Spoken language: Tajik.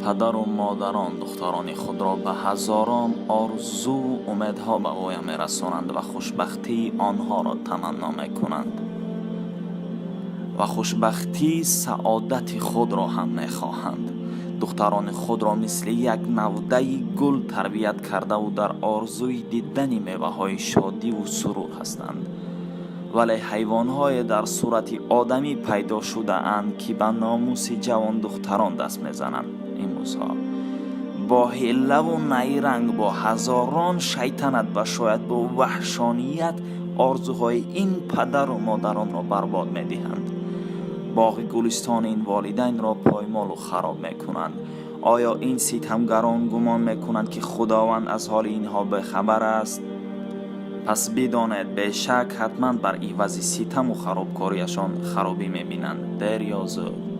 Падару модарон духтарони худро ба ҳазорон орзуву умедҳо ба воя мерасонанд ва хушбахтии онҳоро таманно мекунанд ва хушбахтии саодати худро ҳам мехоҳанд. Духтарони худро мисли як навдаи гул тарбият кардаву дар орзуи дидани меваҳои шодиву сурур ҳастанд. Вале ҳайвонҳое дар сурати одамӣ пайдо шудаанд, ки ба номуси ҷавондухтарон даст мезананд. Имрӯзҳо бо ҳиллаву найранг, бо ҳазорон шайтанат ва шояд бо ваҳшоният орзуҳои ин падару модаронро барбод медиҳанд, боғи гулистони ин волидайнро поймолу хароб мекунанд. Оё ин ситамгарон гумон мекунанд, ки Худованд аз ҳоли инҳо бехабар аст? Пас бидонед, бешак ҳатман бар ивази ситаму харобкориашон харобӣ мебинанд, дер ё зуд.